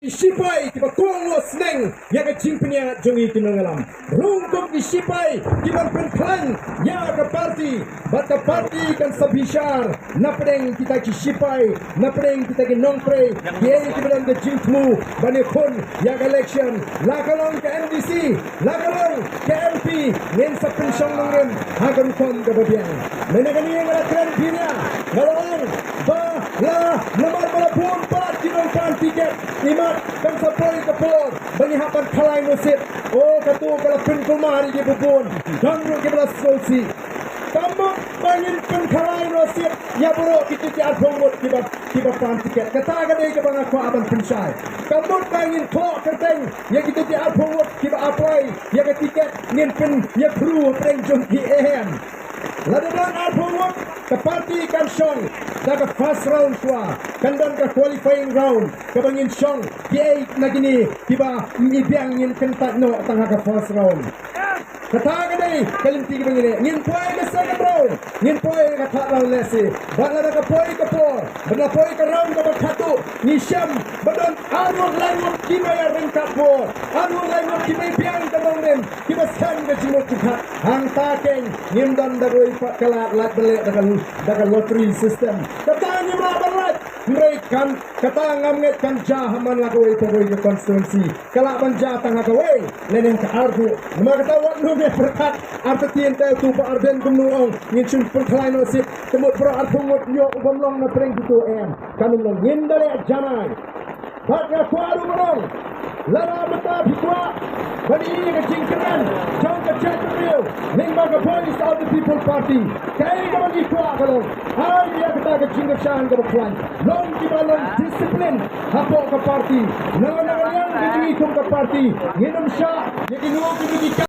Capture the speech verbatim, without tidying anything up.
Ki shipai kiba kohnguh sneng ïa ka jingpynïaid jong ngi ki nongïalam. Rung kum ki shipai kiban pynkhlaiñ ïa ka party, bad ka party kan sa bishar napdeng kita ki shipai, napdeng kita ki nongtrei, kiei kiba don ka jingthmu ban ïakhun ïa ka election, la ka long ka M D C, la ka long ka M P, ngin sa pynshong nongrim ha ka rukom kaba biang. Mynta kane nga la kren phi ïa, nga la ong ba la namar ba la bun pat ki nongpan tiket, imat kan sa poi ka por ba ngi hap ban khalai nusip. O, kato ka la pynkulmar ïa ki bun, don ruh kiba la sngewsih. Ka mut ba ngin pynkhalai nusip ïa baroh kito ki arphew ngut kiba, kiba pan tiket. Kata ka dei kaba nga kwah ban pynshai. Ka mut ba ngin thoh kyrteng ïa kito ki arphew ngut kiba apply ïa ka tiket, ngin pynïakynduh hapdeng jong ki, em. Lada don arphew ngut, ka party kan shong da ka first round shuwa, kan don ka qualifying round kaba ngin shong kiei na kine kiba ym biang, ngin kyntait noh tang ha ka first round. Kata ka dei ka lynti kaba ngi leh. Ngin poi ka second round, ngin poi ka third round lehse. Bad lada ka poi ka por, bad la poi ka round kaba khatduh, ngi shem ba don arngut laingut kiba ïaryngkat bor, arngut laingut kiba biang ka nongrim, kiba skhem ka jingmut jingpyrkhat. Hangta keiñ ngim don da kawei pat ka lad, lad ban leh da ka, da ka lottery system. Kata ngim lah ban lait. Hynrei kan, kata ngam ngeit kan jia ha man la kawei pa kawei ka constituency. Ka lah ban jia tang ha kawei lane ha ka arngut. Namar kata wat nym ïa pyrkhat artatien te utu Bah Ardent kumno u ong, ngin shu pynkhalai nusip, te mut baroh arphew ngut ïoh u bym long na pdeng kito, em. Kan ym long. Ngin da leh janai. Bad nga kwah ruh ban ong, lada mynta phi kwah ban ïohi ïa ka jingkyrmen jong ka jaitbynriew lyngba ka Voice of the People Party, kaei kaba ngi kwah ka long, ai ïa kata ka jingkyrshan kaba khlaiñ, long kiba long discipline hapoh ka party. Nangno nangno ka jingïakhun ka party, ngin ym shah ïa kino kino ki